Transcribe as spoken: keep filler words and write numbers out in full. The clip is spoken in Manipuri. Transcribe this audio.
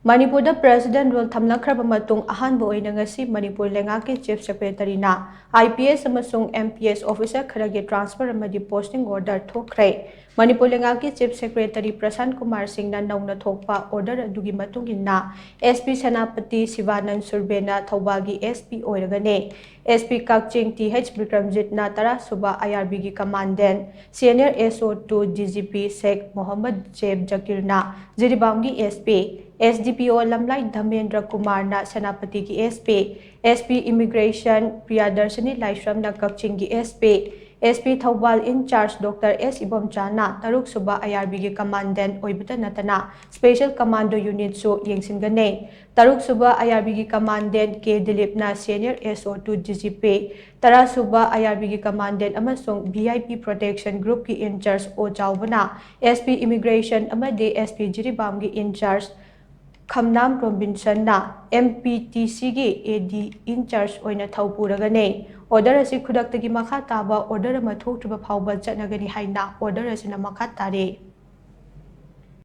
ꯃꯅꯤꯄꯨꯔꯗ President Rule ꯊꯝꯂꯛꯈ꯭ꯔꯕ ꯃꯇꯨꯡ ꯑꯍꯥꯟꯕ ꯑꯣꯏꯅ ꯉꯁꯤ ꯃꯅꯤꯄꯨꯔ ꯂꯩꯉꯥꯛꯀꯤ Chief Secretaryꯅ I P S ꯑꯃꯁꯨꯡ M P S officer ꯈꯔꯒꯤ transfer ꯑꯃꯗꯤ posting order ꯊꯣꯛꯈ꯭ꯔꯦ꯫ ꯃꯅꯤꯄꯨꯔ ꯂꯩꯉꯥꯛꯀꯤ Chief Secretary ꯄ꯭ꯔꯁꯥꯟ ꯀꯨꯃꯥꯔ ꯁꯤꯡꯅ ꯅꯧꯅ ꯊꯣꯛꯄ order ꯑꯗꯨꯒꯤ ꯃꯇꯨꯡ ꯏꯟꯅ S P Senapati ꯁꯤꯕꯥꯅꯟ ꯁꯨꯔꯕꯦꯅ ꯊꯧꯕꯥꯜꯒꯤ S P ꯑꯣꯏꯔꯒꯅꯤ꯫ S P Kakching T H ꯕꯤꯀ꯭ꯔꯝꯖꯤꯠꯅ ꯇꯔꯥꯁꯨꯕ I R Bꯒꯤ Commandant, Senior S O two D G P Sheikh Mohammad ꯖꯦꯕ ꯖꯀꯤꯔꯅ ꯖꯤꯔꯤꯕꯥꯝꯒꯤ S P, S D P O ꯂꯝꯂꯥꯏ ꯙꯃꯦꯟꯗ꯭ꯔ ꯀꯨꯃꯥꯔꯅ ꯁꯦꯅꯥꯄꯇꯤꯒꯤ S P, S P Immigration ꯄ꯭ꯔꯤꯌꯥꯗꯔꯁꯤꯅꯤ ꯂꯥꯏꯁ꯭ꯔꯝꯅ ꯀꯛꯆꯤꯡꯒꯤ S P, S P Thoubal in charge Doctor S ꯏꯕꯣꯝꯆꯥꯅ ꯇꯔꯨꯛꯁꯨꯕ I R Bꯒꯤ Commandant ꯑꯣꯏꯕꯇ ꯅꯠꯇꯅ Special Commando Unitꯁꯨ ꯌꯦꯡꯁꯤꯟꯒꯅꯤ꯫ ꯇꯔꯨꯛꯁꯨꯕ I R Bꯒꯤ Commandant K ꯗꯤꯂꯤꯞꯅ Senior S O two D G P, ꯇꯔꯥꯁꯨꯕ I R Bꯒꯤ Commandant ꯑꯃꯁꯨꯡ V I P Protection Groupꯀꯤ in charge ꯑꯣ ꯆꯥꯎꯕꯅ S P Immigration ꯑꯃꯗꯤ S P ꯖꯤꯔꯤꯕꯥꯝꯒꯤ in charge ꯈꯝꯅꯥꯝ ꯔꯣꯕꯤꯟꯁꯟꯅ M P T Cꯒꯤ A D in charge ꯑꯣꯏꯅ ꯊꯧ ꯄꯨꯔꯒꯅꯤ꯫ Order ꯑꯁꯤ ꯈꯨꯗꯛꯇꯒꯤ ꯃꯈꯥ ꯇꯥꯕ order ꯑꯃ ꯊꯣꯛꯇ꯭ꯔꯤꯕ ꯐꯥꯎꯕ ꯆꯠꯅꯒꯅꯤ ꯍꯥꯏꯅ order ꯑꯁꯤꯅ ꯃꯈꯥ ꯇꯥꯔꯤ꯫